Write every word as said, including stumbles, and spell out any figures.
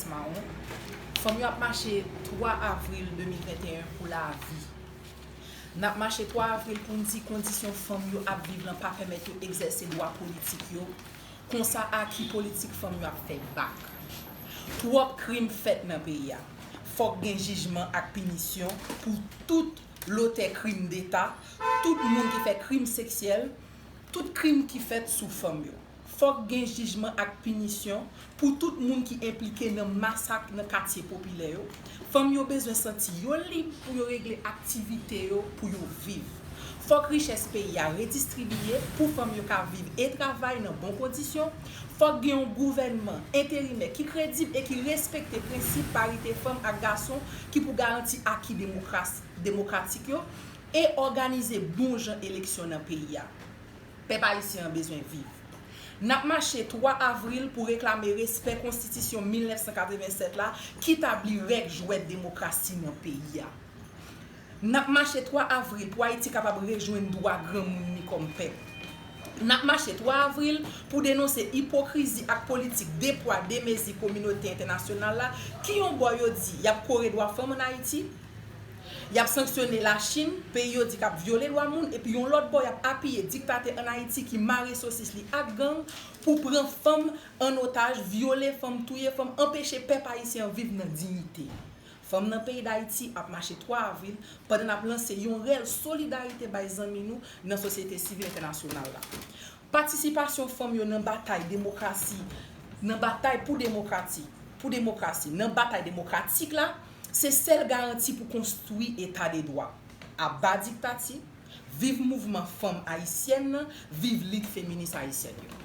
Mawon. Fanm yo ap mache twa avril de mil venteyen pou lavi. N ap mache twa avril pou n di kondisyon fanm yo ap viv lan pa pèmèt yo egzèse dwa politik yo. Konsa aki politik fanm yo ap fè bak. Twòp krim fèt nan peyi a. Fòk gen jijman ak pinisyon pou tout lotè krim deta, tout moun ki fè krim seksyèl, tout krim ki fèt sou fanm yo. Fòk gen jijman ak pinisyon pou tout moun ki enplike nan masak nan katye popilè yo. Fanm yo bezwen santi yo lib pou yo regle aktivite yo pou yo viv. Fòk richès peyi a redistribiye pou fanm yo ka viv e travay nan bon kondisyon. Fòk gen yon gouvènman enterimè ki kredib e ki respekte prensip parite fanm ak gason ki pou garanti aki demokrasi, demokratik yo e òganize bon jan eleksyon nan peyi a. Pèp ayisyen an bezwen viv. N ap mache twa avril pou reklame respè konstitisyon mil nèf san katreven sèt la ki tabli règ jwèt demokrasi nan peyi a. N ap mache twa avril pou Ayiti kapab rejwenn dwa granmoun li kòm pèp. N ap mache twa avril pou denonse ipokrizi ak politik de pwa de mezi kominote entènasyonal la ki yon bò yo di y ap kore dwa fanm ann Ayiti, y ap sanksyone Lachin, peyi yo di k ap vyole dwa moun, epi yon lòt bò y ap apiye diktatè ann Ayiti ki mare sosis li ak gang pou pran fanm an otaj, vyole fanm, touye fanm, anpeche pèp ayisyen an viv nan diyite. Fanm nan peyi Dayiti ap mache twa avril pandan n ap lanse yon rèl solidarite bay zanmi nou nan sosyete sivil entènasyonal la. Patisipasyon fanm yo nan batay demokrasi, nan batay pou demokrati, pou demokrasi, nan batay demokratik la, se sèl garanti pou konstwi eta de dwa. Aba diktati, viv mouvman fanm ayisyèn nan, viv lit feminis ayisyèn yo.